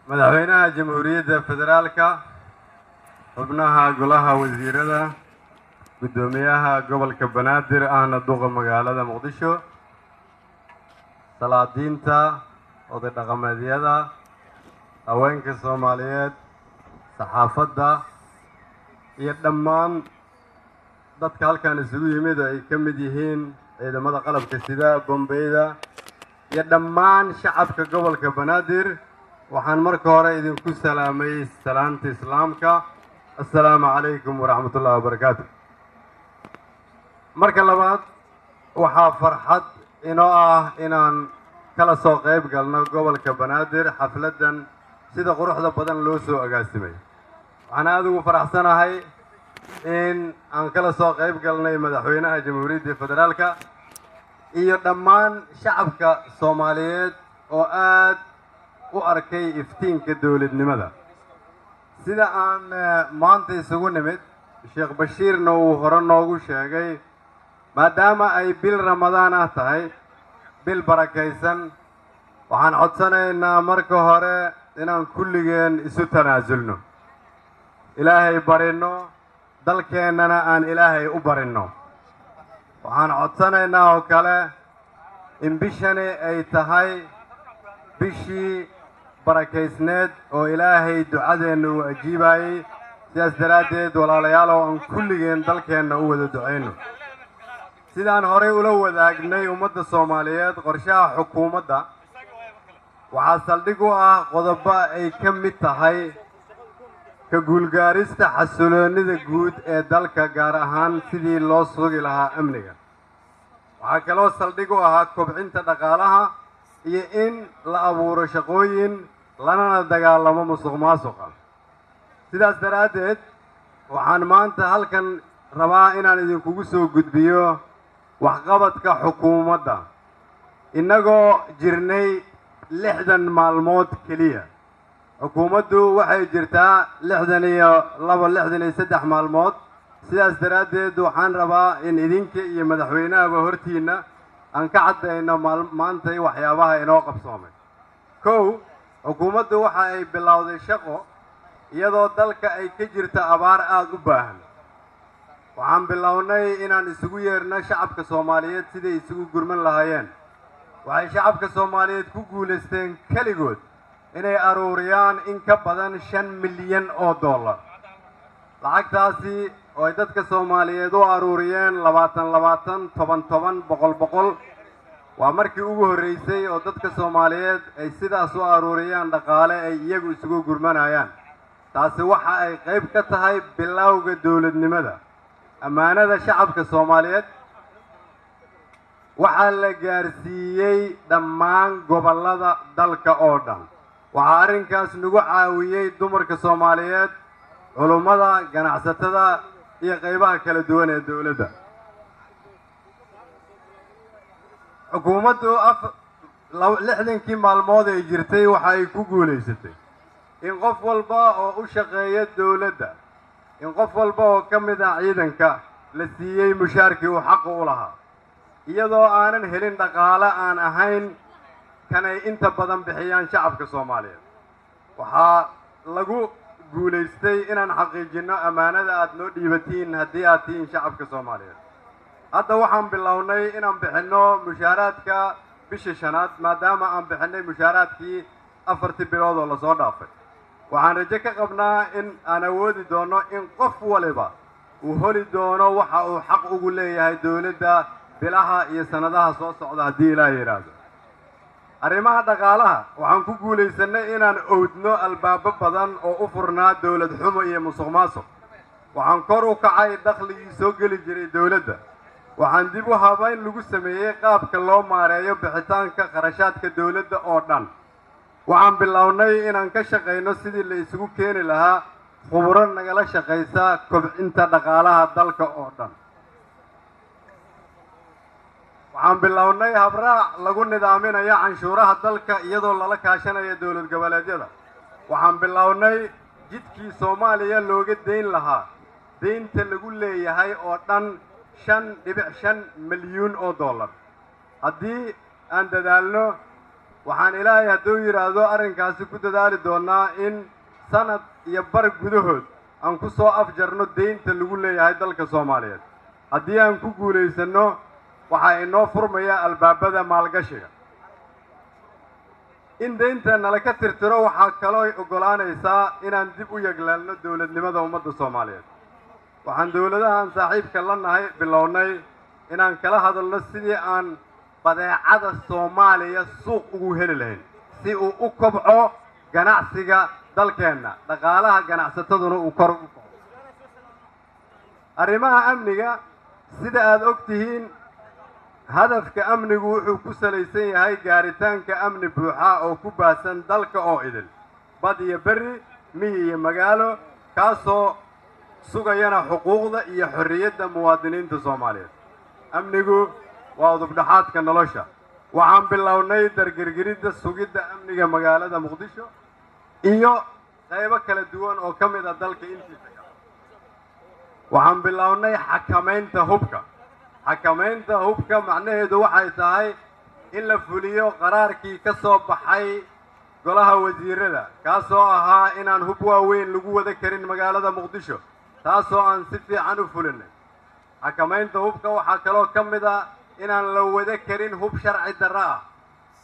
Madaxweynaha Jamhuuriyadda Federaalka, xubnaha golaha wasiirada, guddoomiyaha gobolka Banaadir ahna duqa magaalada Muqdisho, salaadiinta, oday dhaqameedyada, haweenka Soomaaliyeed, saxaafadda iyo dhammaan dadka halkan isugu yimid oo ay ka mid yihiin ciidamada qalabka sida, Bombeyda iyo dhammaan shacabka gobolka Banaadir, waxaan marka hore idinku salaamay salaanta Islaamka: assalaamu calaykum waraxmat ullahi wabarakaatu. Marka labaad, waxaa farxad inoo ah inaan kala soo qayb galno gobolka Banaadir xafladdan sida quruxda badan loo soo agaasimay. Waxaan aada ugu faraxsanahay in aan kala soo qayb galnay madaxweynaha Jamhuuriyadda Federaalka iyo dhammaan shacabka Soomaaliyeed oo aad u arkay iftiinka dowladnimada. Sida aan maanta isugu nimid, Sheekh Bashiirna uu hore noogu sheegay, maadaama ay bil Ramadaan ah tahay, bil barakaysan, waxaan codsanaynaa marka hore inaan kulligeen isu tanaasulno, Ilaahay barinno, dalkeennana aan Ilaahay u barinno. Waxaan codsanaynaa oo kale in bishani ay tahay bishii barakaysneed oo Ilaahay ducadeenna uu ajiibaayey. Sidaas daraaddeed, walaalayaalow, aan kulligeen dalkeenna u wada ducayno. Sidaan horay ula wadaagnay ummadda Soomaaliyeed, qorshaha xukuumadda waxaa saldhig u ah qodobo ay ka mid tahay ka guulgaarista xasiloonnida guud ee dalka, gaar ahaan sidii loo sugi lahaa amniga. Waxaa kaloo saldhig u ahaa kobcinta dhaqaalaha iyo in la abuuro shaqooyin, lanana dagaalamo musuq maasuqa. Sidaas daraaddeed, waxaan maanta halkan rabaa inaan idinkugu soo gudbiyo waxqabadka xukuumadda innagoo jirnay 60 maalmood keliya. Xukuumaddu waxay jirtaa 62, 63 maalmood. Sidaas daraaddeed, waxaan rabaa in idinka iyo madaxweynahaba hortiinna aan ka caddayno maantay waxyaabaha inoo qabsoomay. Kow, xukuumaddu waxa ay bilowday shaqo iyadoo dalka ay ka jirta abaar aada u baahan. Waxaan bilownay inaan isugu yeerno shacabka Soomaaliyeed siday isugu gurman lahaayeen. Waxay shacabka Soomaaliyeed ku guulaysteen keligood inay aruuriyaan in ka badan 5 milyan oo dollar. Lacagtaasi oo ay dadka Soomaaliyeed u aruuriyeen 20 20, 10 10, 100 100, waa markii ugu horreysay oo dadka Soomaaliyeed ay sidaas u aruuriyaan dhaqaale ay iyagu isugu gurmanayaan. Taasi waxa ay qayb ka tahay bilowga dowladnimada. Ammaanada shacabka Soomaaliyeed waxaa la gaarsiiyey dhammaan gobollada dalka oo dhan. Waxaa arrinkaas nagu caawiyey dumarka Soomaaliyeed, culummada, ganacsatada iyo qaybaha kala duwan ee dowladda. Xukuumaddu 60-kii maalmood ay jirtay waxa ay ku guulaysatay in qof walba oo u shaqeeya dowladda, in qof walba oo ka mid ah ciidanka la siiyey mushaarkii uu xaqu u lahaa, iyadoo aanan helin dhaqaale aan ahayn kanay inta badan bixiyaan shacabka Soomaaliyeed. Waxaa lagu guulaystay inaan xaqiijinno ammaanada aad noo dhiibatiin haddii aad tihiin shacabka Soomaaliyeed. Hadda waxaan bilownay inaan bixinno mushaaraadka bisha shanaad, maadaama aan bixinnay mushaaraadkii afartii bilood oo lasoo dhaafay. Waxaan rajo ka qabnaa in aan awoodi doonno in qof waliba uu holi doono waxa uu xaq ugu leeyahay dowladda bilaha iyo sannadaha soo socda, haddii Ilaah yidhaahdo. Arrimaha dhaqaalaha, waxaan ku guulaysannay inaan owdno albaabo badan oo u furnaa dowlad xumo iyo musuq maasuq. Waxaan kor u kacay dakhligii soo geli jiray dowladda. Waxaan dib u habayn lagu sameeyey qaabka loo maareeyo bixitaanka kharashaadka dowladda oo dhan. Waxaan bilownay inaan ka shaqayno sidii la isugu keeni lahaa khuburo nagala shaqaysa kobcinta dhaqaalaha dalka oo dhan. Waxaan bilownay habraac lagu nidaaminayo canshuuraha dalka iyadoo lala kaashanayo dowlad goboleedyada. Waxaan bilownay jidkii Soomaaliya looga dayn lahaa deynta lagu leeyahay oo dhan 5.5 milyuun oo dollar. Haddii aan dadaalno, Waxaan Ilaahay hadduu yidhaahdo arrinkaasi ku dadaali doonnaa in sanad iyo bar gudahood aan ku soo afjarno deynta lagu leeyahay dalka Soomaaliyeed. Haddii aan ku guulaysanno, waxaa inoo furmaya albaabada maalgashiga. In deynta nala ka tirtiro waxaa kaloo oggolaanaysaa inaan dib u yagleelno dowladnimada ummadda Soomaaliyeed. Waxaan dowladahan saaxiibka la nahay bilownay inaan kala hadalno sidii aan badeecada Soomaaliya suuq ugu heli lahayn, si uu u kobco ganacsiga dalkeenna, dhaqaalaha ganacsataduna uu kor u kaco. Arrimaha amniga, sida aada og tihiin, hadafka amnigu wuxuu ku salaysan yahay gaaritaanka amni buuxa oo ku baahsan dalka oo idil, bad iyo berri, miyi iyo magaalo, kaasoo sugayana xuquuqda iyo xorriyadda muwaadiniinta Soomaaliyeed. Amnigu waa udubdhaxaadka nolosha. Waxaan bilownay dargergeridda sugidda amniga magaalada Muqdisho iyo qaybo kala duwan oo ka mid ah dalka intiisa kale. Waxaan bilownay xakamaynta hubka. Xakamaynta hubka macnaheedu waxay tahay in la fuliyo qaraarkii ka soo baxay golaha wasiirada, kaasoo ahaa inaan hub waaweyn lagu wada karin magaalada Muqdisho, taasoo aan si fiican u fulinay. Xakamaynta hubka waxaa kaloo ka mid ah inaan la wada karin hub sharci darro ah,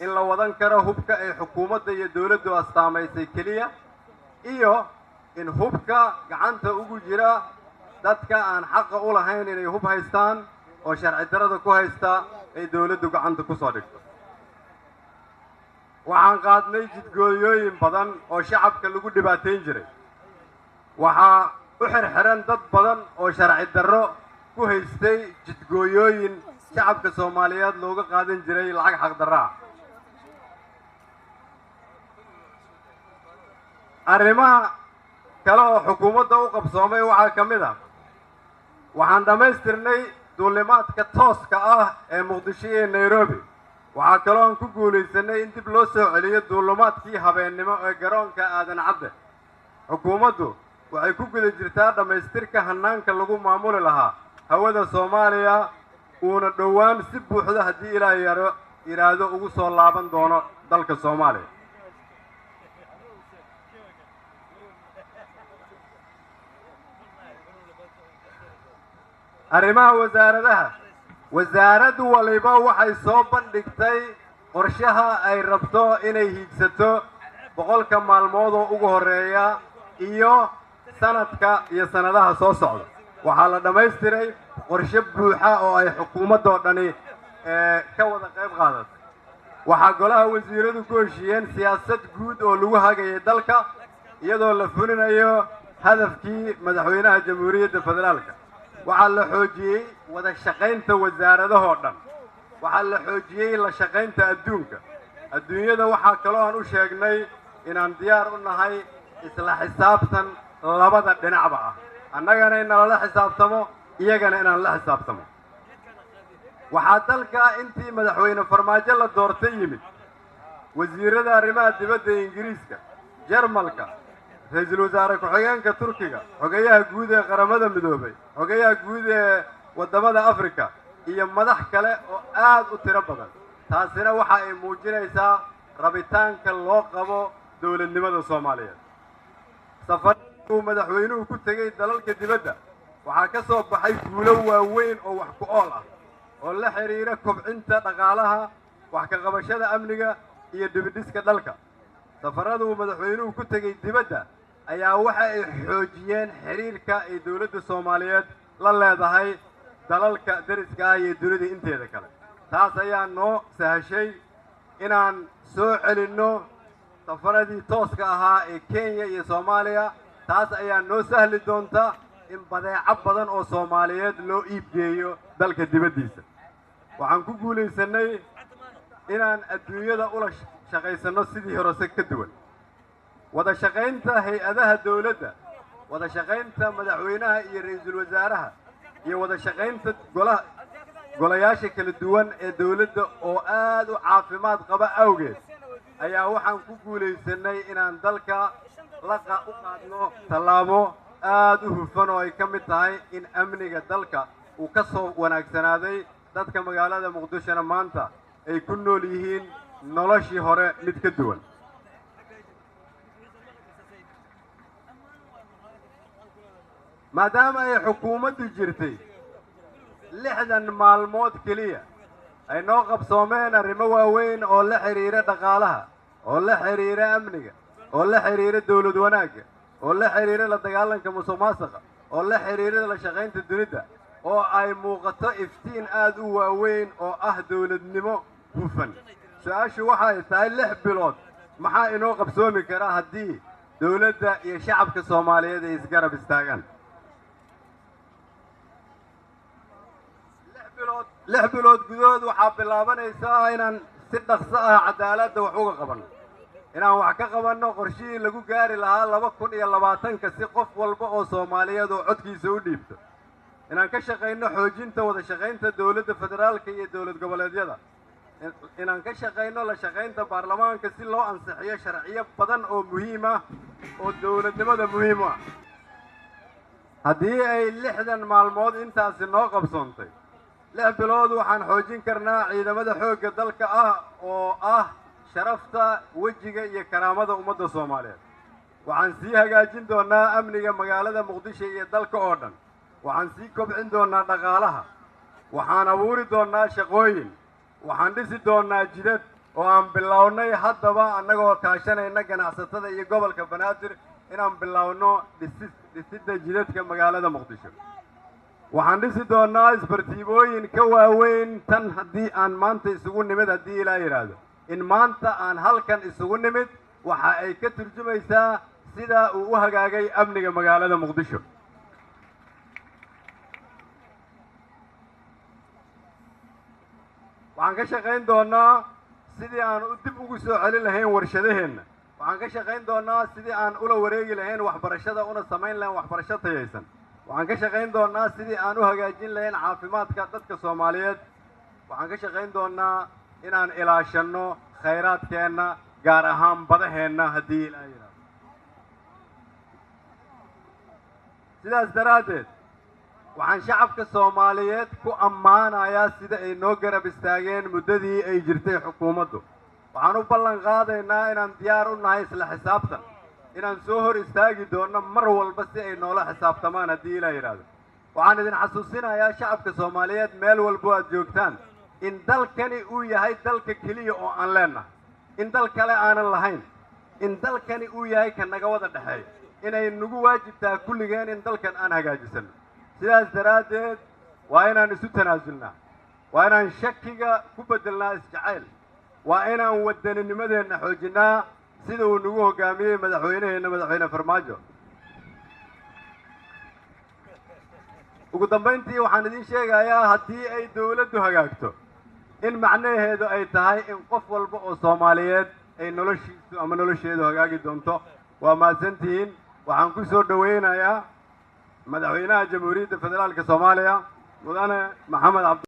in la wadan karo hubka ay xukuumadda iyo dowladdu astaamaysay keliya, iyo in hubka gacanta ugu jira dadka aan xaqa u lahayn inay hub haystaan oo sharci darrada ku haysta ay dowladdu gacanta ku soo dhigto. Waxaan qaadnay jidgooyooyin badan oo shacabka lagu dhibaatayn jiray. Waxaa u xirxiran dad badan oo sharci darro ku haystay jidgooyooyin shacabka Soomaaliyeed looga qaadan jiray lacag xaqdarro ah. Arrimaha kale oo xukuumadda u qabsoomay waxaa ka mid ah, waxaan dhammaystirnay duulimaadka tooska ah ee Muqdisho iyo Nairobi. Waxaa kaloo aan ku guulaysanay in dib loo soo celiyo duulimaadkii habeennimo ee garoonka Aadan Cadde. Xukuumaddu waxay ku guda jirtaa dhammaystirka hannaanka lagu maamuli lahaa hawada Soomaaliya, uuna dhowaan si buuxda haddii Ilaah yaro yidhaahdo ugu soo laaban doono dalka Soomaaliya. Arrimaha wasaaradaha, wasaarad waliba waxay soo bandhigtay qorshaha ay rabto inay hiigsato 100-ka maalmood oo ugu horreeya iyo sanadka iyo sannadaha soo socda. Waxaa la dhammaystiray qorshe buuxa oo ay xukuumaddoo dhani ka wada qayb qaadatay. Waxaa golaha wasiiradu ku heshiiyeen siyaasad guud oo lagu hagayay dalka, iyadoo la fulinayo hadafkii madaxweynaha Jamhuuriyadda Federaalka. Waxaa la xoojiyey wada shaqaynta wasaaradahoo dhan. Waxaa la xoojiyey la shaqaynta adduunka. Adduunyada waxaa kaloo aan u sheegnay inaan diyaar u nahay isla xisaabtan labada dhinacba ah, annagana in nalala xisaabtamo, iyagana inaan la xisaabtamo. Waxaa dalka intii madaxweyne Farmaajo la doortay yimid wasiirada arrimaha dibadda Ingiriiska, Jarmalka, ra-iisul wasaare ku-xigeenka Turkiga, xogeyaha guud ee Qaramada Midoobay, xogeyaha guud ee waddamada Afrika iyo madax kale oo aad u tiro badan. Taasina waxa ay muujinaysaa rabitaanka loo qabo dowladnimada Soomaaliyeed. Safar uu madaxweynuhu ku tegey dalalka dibadda waxaa ka soo baxay guulo waaweyn oo wax ku ool ah oo la xidhiira kobcinta dhaqaalaha, wax ka qabashada amniga iyo dibidhiska dalka. Safarrada uu madaxweynuhu ku tegey dibadda ayaa waxa ay xoojiyeen xiriirka ay dowladda Soomaaliyeed la leedahay dalalka deriska ah iyo dunida inteeda kale. Taas ayaa noo sahashay inaan soo celinno safaradii tooska ahaa ee Kenya iyo Soomaaliya. Taas ayaa noo sahli doonta in badeeco badan oo Soomaaliyeed loo iibgeeyo dalka dibaddiisa. Waxaan ku guulaysanay inaan adduunyada ula shaqaysanno sidii horese ka duwan. Wada shaqaynta hay-adaha dowladda, wada shaqaynta madaxweynaha iyo ra-iisul wasaaraha, iyo wada shaqaynta golaha golayaasha kala duwan ee dowladda oo aad u caafimaad qaba awgeed ayaa waxaan ku guulaysanay inaan dalka laqa u qaadno tallaabo aad u hufan oo ay ka mid tahay in amniga dalka uu ka soo wanaagsanaaday, dadka magaalada Muqdishona maanta ay ku nool yihiin noloshii hore mid ka duwan. Maadaama ay xukuumaddu jirtay 60 maalmood keliya, ay noo qabsoomeen arrimo waaweyn oo la xidhiira dhaqaalaha, oo la xidhiira amniga, oo la xidhiira dawlad wanaagga, oo la xidhiira la dagaalanka musuqmaasuqa, oo la xidhiira la shaqaynta dunida, oo ay muuqato iftiin aad u waaweyn oo ah dawladnimo hufan. Su-aashu waxay tahay 6 bilood maxaa inoo qabsoomi kara haddii dawladda iyo shacabka Soomaaliyeed ay isgarab istaagaan? 6 bilood gudahood waxaa bilaabanaysaa inaan si dhaqso ah cadaaladda wax uga qabanno, inaan wax ka qabanno qorshihii lagu gaari lahaa 2020-ka si qof walba oo Soomaaliyeed oo codkiisa u dhiibto, inaan ka shaqayno xoojinta wada shaqaynta dawladda federaalka iyo dowlad goboleedyada, inaan ka shaqayno la shaqaynta baarlamaanka si loo ansixiyo sharciyo badan oo muhiim ah oo dowladnimada muhiim u ah. Haddii ay 60 maalmood intaasi noo qabsoontay, 6 bilood waxaan xoojin karnaa ciidamada xoogga dalka ah oo ah sharafta, wejiga iyo karaamada ummadda Soomaaliyeed. Waxaan sii hagaajin doonaa amniga magaalada Muqdisho iyo dalka oo dhan. Waxaan sii kobcin doonaa dhaqaalaha. Waxaan abuuri doonaa shaqooyin. Waxaan dhisi doonaa jidad oo aan bilownay haddaba annagoo kaashanayna ganacsatada iyo gobolka Banaadir inaan bilowno dhisidda jidadka magaalada Muqdisho. Waxaan dhisi doonaa isbartiibooyin ka waaweyn tan haddii aan maanta isugu nimid, haddii Ilaa yidhaahdo in maanta aan halkan isugu nimid waxa ay ka turjumaysaa sida uu u hagaagay amniga magaalada Muqdisho. Waxaan ka shaqayn doonaa sidii aan dib ugu soo celin lahayn warshadaheenna. Waxaan ka shaqayn doonaa sidii aan ula wareegi lahayn waxbarashada una samayn lahayn waxbarasho tayaysan. Waxaan ka shaqayn doonaa sidii aan u hagaajin lahayn caafimaadka dadka Soomaaliyeed. Waxaan ka shaqayn doonaa inaan ilaashanno khayraadkeenna, gaar ahaan badaheenna, haddii Ilaa yidhaahdo. Sidaas daraaddeed waxaan shacabka Soomaaliyeed ku ammaanayaa sida ay noo garab istaageen muddadii ay jirtay xukuumaddu. Waxaan u ballan qaadaynaa inaan diyaar u nahay isla xisaabtan, inaan soo hor istaagi doonno mar walba si ay noola xisaabtamaan haddii Ilaa yidhaahdo. Waxaan idin xasuusinayaa shacabka Soomaaliyeed meel walbo aad joogtaan in dalkani uu yahay dalka keliya oo aan leennahay, in dal kale aanan lahayn, in dalkani uu yahay ka naga wada dhexeeya, inay nagu waajibtaa kulligeen in dalkan aan hagaajisanno. Sidaas daraaddeed waa inaan isu tanaasulnaa, waa inaan shakiga ku beddelnaa isjacayl, waa inaan waddaninimadeenna xoojinnaa sida uu nagu hoggaamiyey madaxweyneheenna, madaxweyne Farmaajo. Ugu dambayntii waxaan idiin sheegayaa haddii ay dawladdu hagaagto in macnaheedu ay tahay in qof walba oo Soomaaliyeed ay noloshiisu ama nolosheedu hagaagi doonto. Waa mahadsantihiin. Waxaan ku soo dhoweynayaa madaxweynaha Jamhuuriyadda Federaalka Soomaaliya, Mudane Maxamed Cabdi